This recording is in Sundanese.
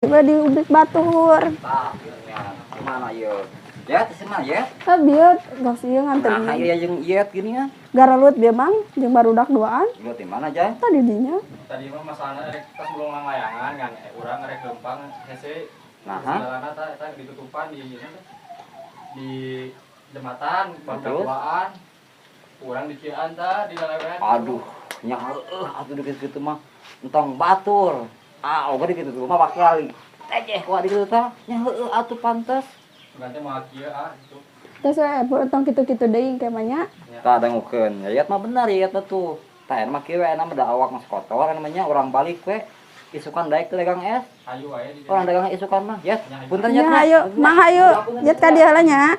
We di ubrik batur. Tah, gimana ieu? Ya, teh mah ya. Tah bieu tos ieu nganterin. Nah, ieu jeung ieu gini ya. Garalut bieu Mang jeung barudak duaan. Ieu di mana, Jay? Tah di dinya. Tadi mah masalahna rek tas mulung langlayangan kan urang rek lempang hese. Nah, jalanna tah eta ditutupan di di jembatan barudak duaan. Urang dikian tah di lalewean. Aduh, nya heueuh atuh kitu mah. Entong batur. Ah, oge di kitu mah bakal tejeh ku adi kitu tah. Nya heueuh atuh pantes. Ganti moal kieu ah gitu. Terus we tong kitu-kitu deui engke mah nya. Tah dangukeun. Ya mah bener ya mah tuh. Tah mah kieu we mah da awak masih kotor namanya urang balik we. Isukan daek teh dagang es. Hayu wae di Orang dagang isukan mah. Ya, punten nya. Hayu, mah hayu. Yet ka dieu heula nya.